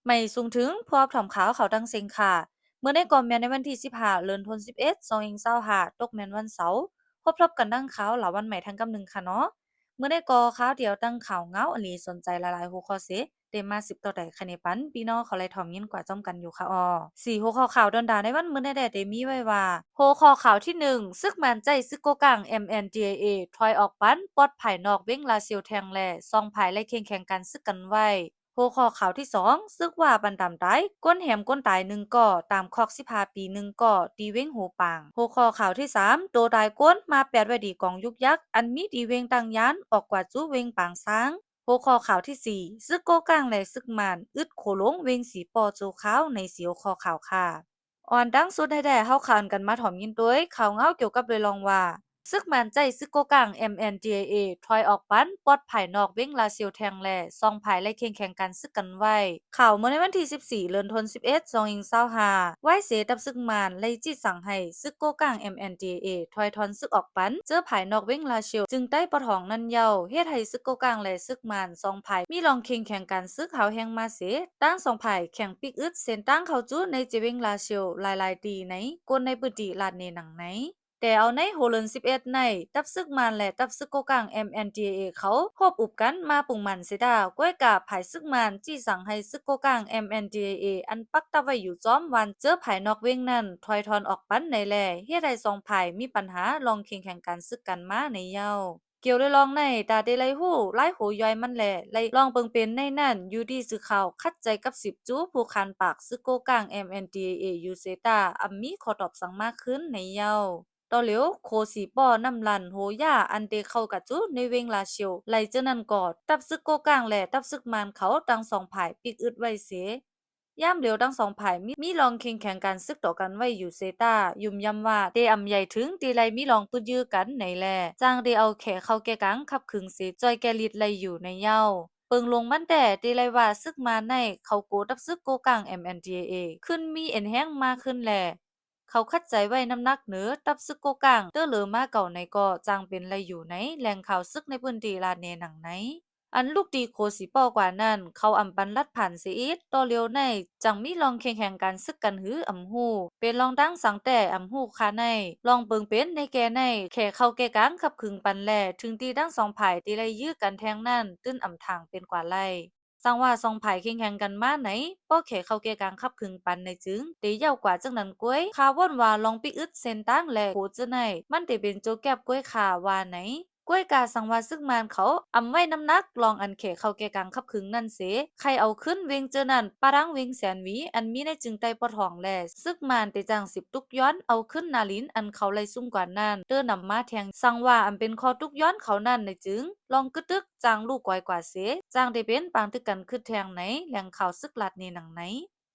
ໃໝ່ສູງເຖິງພວກພ້ອມຂ່າວເຂົ້າຕັ້ງເສັງຄ່ະ. ມື້ນີ້ກໍແມ່ນໃນວັນທີສິບຫ້າ ເດືອນທັນວາ ສອງພັນຊາວຫ້າ ຕົກແມ່ນວັນເສົາ, ພົບກັນດັ່ງຂ່າວລາວວັນໃໝ່ທັງກັບໜຶ່ງຄ່ະເນາະ. ມື້ນີ້ກໍຂ່າວດຽວຕັ້ງຂ່າວເງົາອັນລີສົນໃຈຫຼາຍໆຫົວຂໍ້ເສ ເຕມາສືບຕໍ່ໄດ້ຂະແນນປັນພີ່ນ້ອງເຂົາໄດ້ຖອມຍິນກວ່າຈ້ອມກັນຢູ່ຄ່ະອໍ. ສີ່ຫົວຂໍ້ຂ່າວດອນດາໃນວັນມື້ນີ້ແດ່ເຕມີໄວ້ວ່າ, ຫົວຂໍ້ຂ່າວທີໜຶ່ງ ຊຶກມານໃຈຊຶກໂກກາງ MNDAA ຖອຍອອກປັນ ປອດພາຍນອກເວັງລາຊຽວແທ່ງແລ ສອງຝ່າຍໄລ່ເຄັ່ງແຂງການຊຶກກັນໄວ້. ຫົວຂໍ້ຂ່າວທີສອງ ຊຶກຫວ້າປັນຕາມຕາຍ ຄົນແຮມຄົນຕາຍໜຶ່ງກໍ ຕາມຄອກສິບຫ້າປີໜຶ່ງກໍ ທີ່ເວັງໂຮປາງ. ຫົວຂໍ້ຂ່າວທີສາມ ໂຕຕາຍກົ້ນມາແປດໄວ້ທີ່ກອງຍຸກຍັກ ອັນມີທີ່ເວັງຕາງຍານ ອອກກວ່າສູ່ເວັງປາງຊ້າງ. ຫົວຂໍ້ຂ່າວທີສີ່ ຊຶກໂກກາງແລຊຶກມານ ອຶດໂຂວຫຼົງເວັງສີປໍ້ຊົ່ວຄາວ ໃນສີ່ຫົວຂໍ້ຂ່າວຄ່ະ. ອອນຕັ້ງສຸດໃຫ້ແດ່ ເຮົາຂ້າກັນມາຖອມຍິນໂດຍຂ່າວເງົາກ່ຽວກັບໂດຍລອງວ່າ ຊຶກມານໃຈຊຶກໂກກາງ MNDAA ຖອຍອອກປັນ ປອດພາຍນອກເວັງລາຊຽວແທ່ງແລ ສອງຝ່າຍໄລ່ເຄັ່ງແຂງການຊຶກກັນໄວ້. ຂ່າວເມື່ອໃນວັນທີສິບສີ່ ເດືອນທັນວາ ສອງພັນຊາວຫ້າ ວາຍເສ ທັບຊຶກມານໄລ່ຈີດສັ່ງໃຫ້ຊຶກໂກກາງ MNDAA ຖອຍຖອນຊຶກອອກປັນ ເຈີພາຍນອກເວັງລາຊຽວ ຈຶ່ງໄຕ້ປະທ້ອງນັ້ນເຍົາ ເຮັດໃຫ້ຊຶກໂກກາງແລຊຶກມານສອງຝ່າຍ ມີລອງເຄັ່ງແຂງການຊຶກຮາວແຮງມາເສ ທັງສອງຝ່າຍແຂ່ງປິກອຶດເສັ້ນທາງເຂົ້າສູ່ໃນເຈເວັງລາຊຽວຫຼາຍໆທີ່ໃນ ຄົນໃນພື້ນທີ່ລາດເນໜັງໃນ. ແຕ່ເອົາໃນຫົວເດືອນສິບເອັດໃນ ທັບຊຶກມານແລທັບຊຶກໂກກາງ MNDAA ເຂົາຮົບອຸບກັນມາປຸງໝັ້ນເສຕາ ກ້ວຍກາຝ່າຍຊຶກມານຈີດສັ່ງໃຫ້ຊຶກໂກກາງ MNDAA ອັນປັກທັບໄວ້ຢູ່ຈອມວານເຈີພາຍນອກເວັງນັ້ນ ຖອຍຖອນອອກປັນໃນແລ ເຮັດໃຫ້ສອງຝ່າຍມີບັນຫາລອງເຄັ່ງແຂງການຊຶກກັນມາໃນເຍົາ. ກ່ຽວໂດຍລອງໃນ ຕາເຕໄລ່ຮູ້ລາຍຫົວຍ່ອຍມັນແລ ໄລ່ລອງເບິ່ງເປັນໃນນັ້ນ ຢູ່ທີ່ສື່ຂ່າວຂັດໃຈກັບສິບຈູຜູ້ຄານປາກຊຶກໂກກາງ MNDAA ຢູ່ເສຕາ ອຳມີຂໍ້ຕອບສັງມາຄືນໃນເຍົາ. ຕໍ່ເຫຼວ ໂຂສີປໍ້ນ້ຳລັນ ໂຫຢາ ອັນເຕເຂົ້າກະຈູໃນເວັງລາຊຽວ ໄລ່ເຈີນັ້ນກໍ ທັບຊຶກໂກກາງແລທັບຊຶກມານເຂົາທັງສອງຝ່າຍປິກອຶດໄວ້ເສ ຍາມດຽວທັງສອງຝ່າຍມີ ມີລອງເຄັ່ງແຂງການຊຶກຕໍ່ກັນໄວ້ຢູ່ເສຕາ ຫຍຸ່ມຢຳວ່າເຕອຳໃຫຍ່ເຖິງທີ່ໄລ່ມີລອງປຶດຢື້ກັນໃນແລ ຈັ່ງໄດ້ເອົາແຂເຂົ້າແກ່ກາງຂັບຂຶງເສ ຈ່ອຍແກ່ລິດໄລ່ຢູ່ໃນເຍົາ. ເບິ່ງລົງມັນແຕ່ ເຕໄລ່ວ່າຊຶກມານໃນ ເຂົາໂກທັບຊຶກໂກກາງ MNDAA ຂຶ້ນມີເອັນແຮງມາຂຶ້ນແລ ເຂົາຂັດໃຈໄວ້ນ້ຳໜັກເໜີ ທັບຊຶກໂກກາງເຕີເລີມາເກົ່າໃນກໍ ຈັ່ງເປັນໄລ່ຢູ່ໃນແຫຼ່ງຂ່າວຊຶກໃນພື້ນທີ່ລາດເນໜັງໃນ. ອັນລູກຕີໂຂສີປໍ້ກວ່ານັ້ນ ເຂົາອຳປັນລັດຜ່ານເສອີກ ຕໍ່ເຫຼວໃນ ຈັ່ງມີລອງເຄັ່ງແຂງການຊຶກກັນຫືອອຳຮູ້ ເປັນລອງຕັ້ງສັງແຕ່ອຳຮູ້ຄາໃນ ລອງເບິ່ງເປັນໃນແກ່ໃນ ແຂເຂົ້າແກ່ກາງຂັບຂຶງປັນແລ ເຖິງທີ່ທັງສອງຝ່າຍທີ່ໄລ່ຢື້ກັນແທງນັ້ນ ຕື່ນອຳທາງເປັນກວ່າໄລ່ ສັງວ່າສອງຝ່າຍເຄັ່ງແຂງກັນມາໃນ ພໍແຂເຂົ້າແກ່ກາງຂັບຂຶງປັນໃນຈຶ່ງ ເຕຍາວກວ່າຈັ່ງນັ້ນກ້ວຍ ຄາວອນວ່າລອງປິກອຶດເສັ້ນທາງແລ ໂຄເຈີໃນ ມັນເຕເປັນໂຈແກັບກ້ວຍຄາວ່າໃນ. ກ້ວຍກາສັງວ່າຊຶກມານເຂົາອຳໄວ້ນ້ຳໜັກລອງອັນແຂເຂົ້າແກ່ກາງຂັບຂຶງນັ້ນເສ ໃຄ່ເອົາຄືນເວັງເຈີນັ້ນ ປະທັງເວັງແສນຫວີ ອັນມີໃນຈຶງໃຕ້ປະທ້ອງແລ ຊຶກມານເຕຈັ່ງສິບຕຸກຍ້ອນເອົາຄືນນາລິນ ອັນເຂົາໄລ່ຊຸມກວ່ານັ້ນ ເຕີນຳມາແທງ ສັງວ່າອຳເປັນຂໍ້ຕຸກຍ້ອນເຂົານັ້ນໃນຈຶ່ງ ລອງກຶດຕຶກ ຈັ່ງລູກກອຍກວ່າເສ ຈັ່ງໄດ້ເປັນປາງຕຶກກັນຄຶດແທງໃນແຫຼ່ງຂ່າວຊຶກລາດເນໜັງໃນ.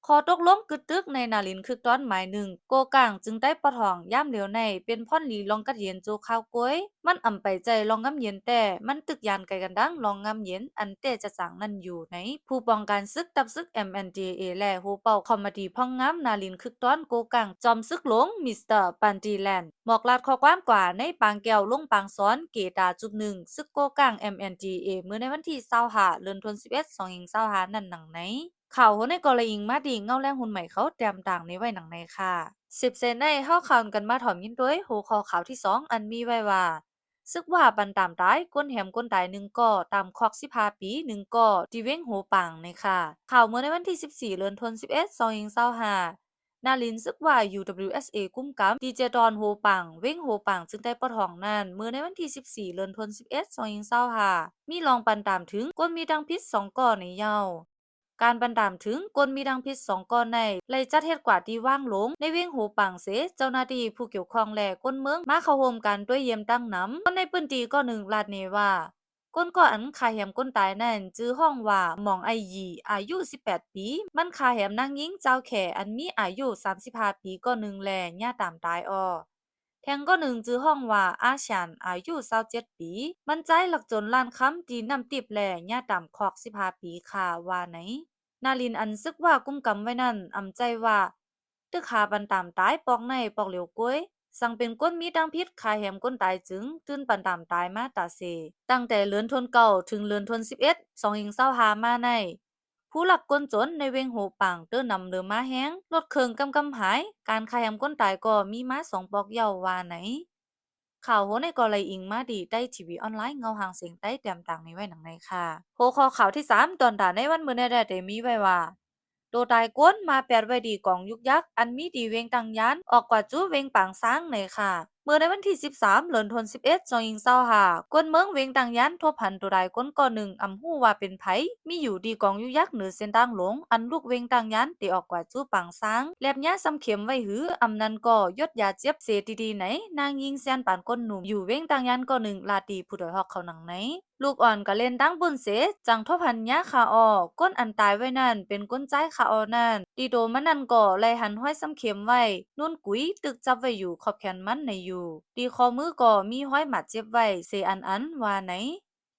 ຂໍ້ຕົກລົງກຶດຕຶກໃນນາລິນຄຶກຕອນໝາຍໜຶ່ງ ໂກກາງ ຈຶງໄຕ້ປະທ້ອງ ຍາມດຽວໃນ ເປັນພອນຫຼີລອງກັດເຢັນຊົ່ວຄາວກ້ວຍ ມັນອຳໄປໃຈລອງງາມເຢັນແຕ່ ມັນຕຶກຢ້ານໄກກັນດັງລອງງາມເຢັນ ອັນແຕ່ຈະຈາງນັ້ນຢູ່ໃນ ຜູ້ປ້ອງກັນຊຶກ ທັບຊຶກ MNDAA ແລ ໂຮເປົ່າຄອມມະດີພອງງາມນາລິນຄຶກຕອນໂກກາງ ຈອມຊຶກຫຼົງ ມິສເຕີ ປັນຕີແລນ ບອກລາດຂໍ້ຄວາມກວ່າໃນປາງແກ້ວ ລົງປາງຊອນ ເກຕາຈຸດໜຶ່ງ ຊຶກໂກກາງ MNDAA ເມື່ອໃນວັນທີຊາວຫ້າ ເດືອນທັນວາ ສອງພັນຊາວຫ້ານັ້ນໜັງໃນ. ຂ່າວຫົວໃນກໍລະອີງມາທີ່ເງົາແລງຮຸ່ນໃໝ່ເຂົາແຕ້ມຕ່າງໃນໄວ້ໜັງໃນຄ່ະ. ສິບເຊັນໃນ ເຮົາຂ້າກັນມາຖອມຍິນໂດຍຫົວຂໍ້ຂ່າວທີສອງ ອັນມີໄວ້ວ່າ ຊຶກຫວ້າປັນຕາມຕາຍ ຄົນແຮມຄົນຕາຍໜຶ່ງກໍ ຕາມຄອກສິບຫ້າປີໜຶ່ງກໍ ທີ່ເວັງໂຮປາງໃນຄ່ະ. ຂ່າວເມື່ອໃນວັນທີສິບສີ່ ເດືອນທັນວາ ສອງພັນຊາວຫ້າ ນາລິນຊຶກຫວ້າ UWSA ກຸມກຳ ທີ່ເຈຕອນໂຮປາງ ເວັງໂຮປາງ ຈຶງໄດ້ປະທ້ອງນັ້ນ ເມື່ອໃນວັນທີສິບສີ່ ເດືອນທັນວາ ສອງພັນຊາວຫ້າ ມີລອງປັນຕາມເຖິງຄົນມີທາງຜິດສອງກໍໃນເຍົາ. ການປັນຕາມເຖິງຄົນມີທາງຜິດສອງກໍໃນ ໄລ່ຈັດເຮັດກວາດທີ່ວາງລົງໃນເວັງໂຮປາງເສ ເຈົ້າໜ້າທີ່ຜູ້ກ່ຽວຂ້ອງ ແລະ ຄົນເມືອງມາເຂົ້າຮ່ວມການຕົວະຢ້ຽມຕັ້ງນຳ. ຄົນໃນພື້ນທີ່ກໍໜຶ່ງລາດເນວ່າ ຄົນກໍອັນຂ້າແຮມຄົນຕາຍນັ້ນ ຈື່ຮ້ອງວ່າ ໝອງໄອຢີ ອາຍຸສິບແປດປີ ມັນຂ້າແຮມນາງຍິງຊາວແຂ ອັນມີອາຍຸສາມສິບຫ້າປີກໍໜຶ່ງ ແລະ ຍ່າຕາມຕາຍອອກ. ແທງກໍໜຶ່ງຈື່ຮ້ອງວ່າ ອາຊານ ອາຍຸຊາວເຈັດປີ ມັນຈ່າຍລັກຈົນລ້ານຄຳທີ່ນ້ຳຕິບ ແລະ ຍ່າຕາມຄອກສິບຫ້າປີຄ່າວ່າໃນ. ນາລິນອັນຊຶກຫວ້າກຸມກຳໄວ້ນັ້ນ ອຳໃຈວ່າ ຕຶກຫາປັນຕາມຕາຍປອກໃນປອກຫຼຽວກ້ວຍ ສັງເປັນຄົນມີທາງຜິດຂ້າແຮມຄົນຕາຍຈຶ່ງ ຕື່ນປັນຕາມຕາຍມາຕາເສ. ຕັ້ງແຕ່ເດືອນທັນວາ ເກົ້າ ເຖິງເດືອນທັນວາ ສິບເອັດ ສອງພັນຊາວຫ້າມາໃນ ຜູ້ລັກກົນຈົນໃນເວງໂຮປາງເຕີນຳເລີ່ມມາແຮງ, ລົດເຄື່ອງກຳກຳຫາຍ, ການຂ້າແຮມຄົນຕາຍກໍມີມາສອງປອກເຍົາວ່າໃນ. ຂ່າວໂຫໃນກໍໄລ່ອີງມາທີ່ໄທທີວີອອນລາຍ ເງົາຮ່າງສຽງໃຕ້ ແຕ້ມຕ່າງນີ້ໄວ້ໜັງໃນຄ່ະ. ຫົວຂໍ້ຂ່າວທີສາມ ຕອນທ້າຍໃນວັນມື້ແນແດ່ໄດ້ມີໄວ້ວ່າ ໂຕຕາຍກົ້ນມາແປດໄວ້ທີ່ກອງຍຸກຍັກ ອັນມີທີ່ວຽງຕັງຍານ ອອກກວາດຈຸວຽງປາງຊ້າງໃນຄ່ະ. ເມື່ອໃນວັນທີສິບສາມ ເດືອນທັນວາ ສອງພັນຊາວຫ້າ ຄົນເມືອງວຽງຕັງຍານພົບຫັນໂຕຕາຍກົ້ນກ້ອນໜຶ່ງ ອຳຮູ້ວ່າເປັນໃຜ ມີຢູ່ທີ່ກອງຍຸກຍັກເໜືອເສັ້ນທາງຫຼວງ ອັນລຸກວຽງຕັງຍານ ທີ່ອອກກວາດຈຸປາງຊ້າງ ແລບຍາຊຳເຂັມໄວ້ຫື ອຳນັ້ນກໍຢົດຢາເຈັບເສຍຕິໆໃນ ນາງຍິງແຊນປານ ຄົນໜຸ່ມຢູ່ວຽງຕັງຍານ ກໍໜຶ່ງລາດທີ່ຜູ້ໂດຍຮອກເຂົາໜັງໃນ. ລູກອ່ອນກະເຫຼັ້ນຕັ້ງບຸນເສ ຈັ່ງທົບຫັນຍາຄາອໍ. ຄົນອັນຕາຍໄວ້ນັ້ນເປັນຄົນຊາຍຄາອໍນັ້ນ ທີ່ໂຕມັນນັ້ນກໍໄດ້ຫັນຮອຍຊຳເຂັມໄວ້ ນຸນກຸຍຕຶກຈັບໄວ້ຢູ່ຂອບແຂນມັນໃນຢູ່ ທີ່ຂໍ້ມືກໍມີຮອຍບາດເຈັບໄວ້ເສອັນໆວ່າໃນ.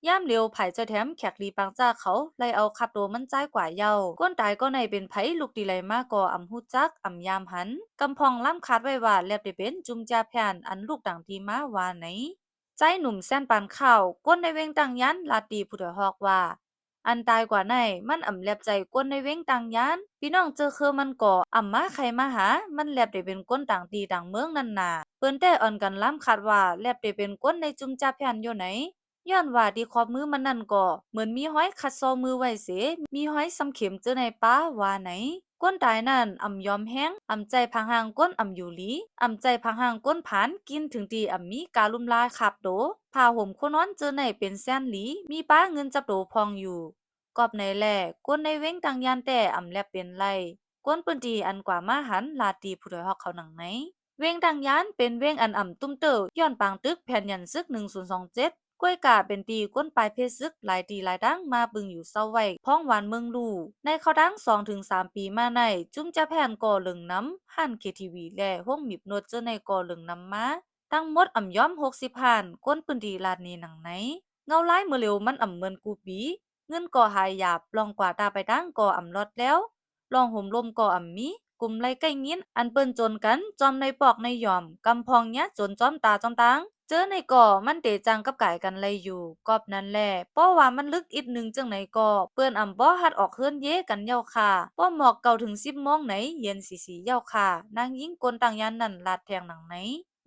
ຍາມຫຼຽວ ຝ່າຍຊ່ອຍແຖມແຂກດີປາງຈາເຂົາໄດ້ເອົາຂັບໂຕມັນຊາຍກວ່າເຍົາ. ຄົນຕາຍກໍໄດ້ເປັນໃຜ ລຸກທີ່ໃດມາກໍອຳຮູ້ຈັກ ອຳຍາມຫັນ. ກຳພອງລຳຄາດໄວ້ວ່າ ແລບໄດ້ເປັນຈຸ້ມຈາພຽນ ອັນລຸກຕ່າງທີ່ມາວ່າໃນ. ຊາຍໜຸ່ມແຊນປານຂ້າວ ຄົນໃນວຽງຕັງຍານ ລາດທີ່ຜູ້ໂດຍຮອກວ່າ ອັນຕາຍກວ່າໃນ ມັນອຳແລບໃສ່ຄົນໃນວຽງຕັງຍານ. ພີ່ນ້ອງເຈີເຄີມັນກໍອຳມາໄຂ່ມາຫາ. ມັນແລບໄດ້ເປັນຄົນຕ່າງທີ່ຕ່າງເມືອງນັ້ນນາ. ເພິ່ນແຕ່ອ່ອນກັນລຳຄາດວ່າ ແລບໄດ້ເປັນຄົນໃນຈຸ້ມຈາພຽນຢູ່ໃນ ຍ້ອນວ່າທີ່ຂອບມືມັນນັ້ນກໍເໝືອນມີຮອຍຂັດຊໍມືໄວ້ເສ ມີຮອຍຊຳເຂັມເຈີໃນປ່າວ່າໃນ. ຄົນຕາຍນັ້ນອຳຍອມແຮງ ອຳໃຈພາງຮ່າງຄົນອຳຢູ່ດີ ອຳໃຈພາງຮ່າງຄົນຜານ ກິນເຖິງທີ່ອຳມີກາລຸມລາຄາບໂຕ ຜ້າຫົ່ມໂຄນອນເຈີໃນເປັນແສນຫຼີ ມີປາເງິນຈັບໂຕພອງຢູ່. ກອບໃນແລ ຄົນໃນວຽງຕັງຍານແຕ່ອຳແລບເປັນໄລ ຄົນພື້ນທີ່ອັນກວ່າມາຫັນ ລາດທີ່ຜູ້ໂດຍຮອກເຂົາໜັງໃນ. ວຽງຕັງຍານເປັນວຽງອັນອຳຕຸ້ມເຕີ ຍ້ອນປາງຕຶກແຜນຍານສຶກໜຶ່ງສູນສອງເຈັດ ກ້ວຍກາເປັນທີ່ຄົນປາຍເພດສຶກຫຼາຍທີ່ຫຼາຍທາງມາປຶງຢູ່ເຊົາໄວ້ ພ້ອງຫວານເມືອງລູ. ໃນເຂົ້າທາງສອງເຖິງສາມປີມາໃນ ຈຸ້ມຈາແພນກໍເລິງນຳ ຮ້ານເຄທີວີ ແລະ ໂຮງໝີບນົດເຈີໃນກໍເລິງນຳມາ ທັງໝົດອຳຍອມຫົກສິບຮ້ານ ຄົນພື້ນທີ່ລາດນີ້ໜັງໃນ. ເງົາລາຍເມື່ອເລັວມັນອຳເໝືອນກູປີ ເງິນກໍຫາຍຢາບ ລ່ອງກວ່າຕາໄປທາງກໍອຳລອດແລ້ວ ລ່ອງໂຮມລົມກໍອຳມີ ກຸ່ມໄລ່ໄກ່ຍິນ ອັນເປີ້ນໂຈນກັນ ຈອມໃນປອກໃນຫຍອມ ກຳພອງຍາໂຈນຈອມຕາຈອມຕາງ ເຈີໃນກໍມັນເຕຈັ່ງກັບກາຍກັນໄລ່ຢູ່. ກອບນັ້ນແລ ເພາະວ່າມັນລຶກອິດໜຶ່ງຈັ່ງໃດກໍ ເພິ່ນອຳບໍ່ຮັດອອກເຮືອນເຢກັນເຍົາຄ່າ ເພາະໝອກເກົ້າເຖິງສິບໂມງໃນ ເຢັນສີໆເຍົາຄ່າ ນາງຍິງຄົນຕັ້ງຍານນັ້ນລາດແທງໜັງໃນ.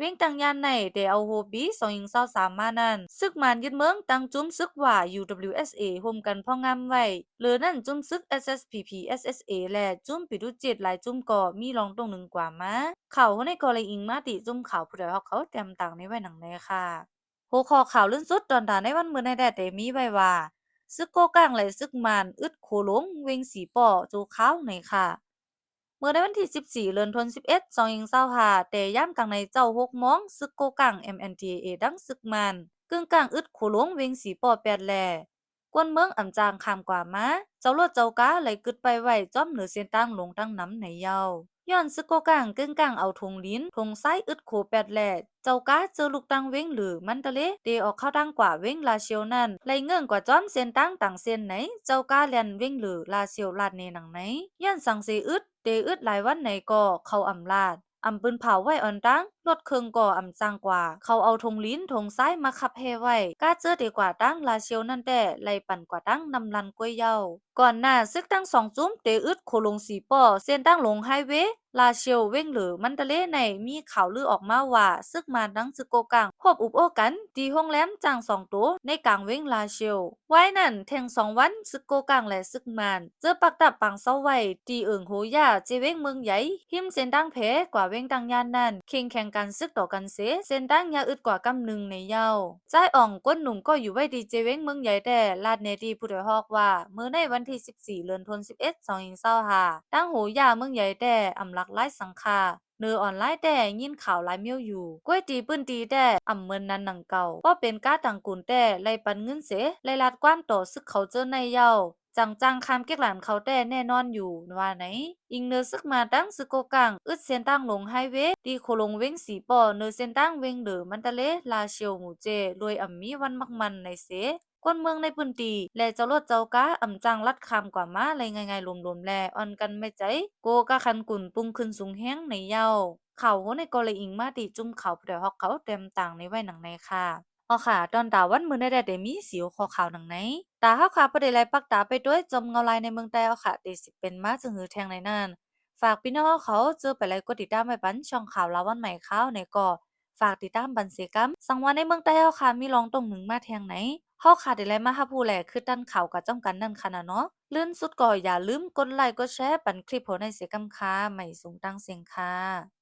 ວຽງຕັງຍານໃນແຕ່ເອົາຫົວປີສອງພັນຊາວສາມມານັ້ນ ສຶກມານຍຶດເມືອງ ຕັ້ງຈຸ້ມສຶກວ່າ ຢູດັບເບິນຢູເອັສເອ ໂຮມກັນພອງງາມໄວ້ ເຫຼືອນັ້ນຈຸ້ມສຶກ ເອສເອສພີພີ ເອສເອສເອ ແລະ ຈຸ້ມປີດູຈິດ ຫຼາຍຈຸ້ມກໍມີລ່ອງຕົງໜຶ່ງກວ່າມາ. ຂ່າວໂຫໃນກໍໄລ່ອີງມາທີ່ຈຸ້ມຂ່າວຜູ້ໂດຍຮອກເຂົາແຕ້ມຕ່າງນີ້ໄວ້ໜັງໃນຄ່ະ. ຫົວຂໍ້ຂ່າວລື່ນສຸດຕອນທ້າຍໃນວັນມື້ໃນແດ່ແຕ່ມີໄວ້ວ່າ ຊຶກໂກກາງ ແລະ ຊຶກມານ ອຶດໂຂຫຼວງ ວຽງສີປໍ້ ໂຈຄາວໃນຄ່ະ. ເມື່ອໃນວັນທີສິບສີ່ ເດືອນທັນວາ ສອງພັນຊາວຫ້າ ແຕ່ຍາມກາງໃນເຈົ້າຫົກໂມງ ຊຶກໂກກາງ ເອັມເອັນທີເອ ທັງຊຶກມານ ກຶ້ງກາງອຶດໂຂຫຼວງວຽງສີປໍ້ແປດແລ ຄົນເມືອງອຳຈ້າງຂ້າມກວ່າມາ ເຈົ້າລົດເຈົ້າກາໄລ່ກຶດໄປໄວ້ຈອມເໜືອເສັ້ນທາງຫຼວງທັງນຳໃນເຍົາ ຍ້ອນຊຶກໂກກາງກຶ້ງກາງເອົາຖົງດິນຖົງຊາຍອຶດໂຂແປດແລ ເຈົ້າກາເຈີລູກທາງວຽງເຫຼື ມັນຕະເລ ເຕອອກເຂົ້າທາງກວ່າວຽງລາຊຽວນັ້ນ ໄລ່ເງື້ອງກວ່າຈອມເສັ້ນທາງຕ່າງເສັ້ນໃນ ເຈົ້າກາແລ່ນວຽງເຫຼືລາຊຽວລາດແນ່ໜັງໃນ ຢ້ານສັງເສອຶດ ເຕອຶດຫຼາຍວັນໃນກໍເຂົາອຳລາດ ອຳປືນເຜົາໄວ້ອ່ອນຕາງ ລົດເຄື່ອງກໍອຳຈ້າງກວ່າ ເຂົາເອົາຖົງດິນຖົງຊາຍມາຂັບແຮ່ໄວ້ ກາເຈີເຕກວ່າທາງລາຊຽວນັ້ນແຕ່ ໄລ່ປັ່ນກວ່າທາງນ້ຳລັນກວຍເຍົາ. ກ່ອນໜ້າຊຶກທັງສອງຈຸ້ມເຕອຶດໂຂຫຼວງສີປໍ້ ເສັ້ນທາງຫຼວງໄຮເວ ລາຊຽວ ວຽງເຫຼື ມັນຕະເລໃນ ມີຂ່າວລືອອກມາວ່າ ຊຶກມານທັງຊຶກໂກກາງ ພົບອຸບໂອ້ກັນທີ່ໂຮງແຮມຊ້າງສອງໂຕໃນກາງວຽງລາຊຽວ. ວາຍນັ້ນແທ່ງສອງວັນ ຊຶກໂກກາງ ແລະ ຊຶກມານ ເຈີປັກດັບປາງເຊົາໄວ້ ທີ່ເອີ່ງໂຮຢາ ເຈວຽງເມືອງໃຫຍ່ ຮິມເສັ້ນທາງແພກວ່າວຽງຕັງຍານນັ້ນ ເຄັ່ງແຂງກັນຊຶກຕໍ່ກັນເສ ເສັ້ນທາງຍາອຶດກວ່າກຳໜຶ່ງໃນເຍົາ. ຊາຍອ່ອງຄົນໜຸ່ມກໍຢູ່ໄວ້ທີ່ເຈວຽງເມືອງໃຫຍ່ແຕ່ ລາດແນ່ທີ່ຜູ້ໂດຍຮອກວ່າ ເມື່ອໃນວັນທີສິບສີ່ ເດືອນທັນວາ ສອງພັນຊາວຫ້າ ທາງໂຮຢາເມືອງໃຫຍ່ແຕ່ ອຳຫຼັກຫຼາຍສັງຂາ ເໜີອອນລາຍແຕ່ ຍິນຂ່າວຫຼາຍມ້ຽວຢູ່ ກວຍຕີພື້ນທີ່ແຕ່ ອຳເມີນນັ້ນໜັງເກົ່າ ເພາະເປັນກາຕັງກຸນແຕ່ ໄລ່ປັນເງິນເສ ໄລ່ລາດຄວາມຕໍ່ຊຶກເຂົາເຈີໃນເຍົາ ຈັ່ງຈ້າງຂ້າມເກັກຫຼານເຂົາແຕ່ແນ່ນອນຢູ່ວ່າໃນ. ອີງເໜີຊຶກມານທັງຊຶກໂກກາງ ອຶດເສັ້ນທາງຫຼວງໄຮເວ ທີ່ໂຂຫຼວງວຽງສີປໍ້ ເໜີເສັ້ນທາງວຽງເຫຼື ມັນຕະເລ ລາຊຽວ ໝູ່ເຈ ໂດຍອຳມີວັນໝາກໝັ້ນໃນເສ ຄົນເມືອງໃນພື້ນທີ່ ແລະ ເຈົ້າລົດເຈົ້າກາ ອຳຈ້າງລັດຂ້າມກວ່າມາໄດ້ງ່າຍໆ ຫຼວມໆ ແລະ ອ່ອນກັນໄວ້ໃຈ ໂກກາຂັນກຸນປຸງຂຶ້ນສູງແຮງໃນເຍົາ. ຂ່າວໂຫໃນກໍໄດ້ອີງມາທີ່ຈຸ້ມຂ່າວຜູ້ໂດຍຮອກເຂົາແຕ້ມຕ່າງນີ້ໄວ້ໜັງໃນຄ່ະ. ເຮົາຂ້າ ຕອນຕາວັນມື້ໃນໄດ້ ໄດ້ມີສີ່ຫົວຂໍ້ຂ່າວດັ່ງໃນ. ຖ້າເຮົາຂ້າບໍ່ໄດ້ໄລ່ປັກຕາໄປໂດຍ ຈົ່ມເງົາລາຍໃນເມືອງໃຕ້ເຮົາຂ້າ ທີ່ຊິເປັນມາຈັ່ງຮືແທງໃນນັ້ນ ຝາກພີ່ນ້ອງເຮົາເຂົາເຈີໄປໄລ່ກົດຕິດຕາມໄວ້ປັນຊ່ອງຂ່າວລາວວັນໃໝ່ຂ່າວແດ່ກໍ ຝາກຕິດຕາມປັນເສກຳ ສັງວ່າໃນເມືອງໃຕ້ເຮົາຂ້າມີລອງຕົງໜຶ່ງມາແທງໃນ ເຮົາຂ້າໄດ້ໄລ່ມາຮັບຮູ້ ແລະ ຄຶດຕັນຂ່າວກະຈ້ຳກັນນັ້ນຂະນະເນາະ. ລື່ນສຸດກໍຢ່າລືມກົດໄລ້ກົດແຊປັນຄລິບໂພໃນເສກຳຄ່າ ໄໝສູງຕ່າງເສັງຄ່າ.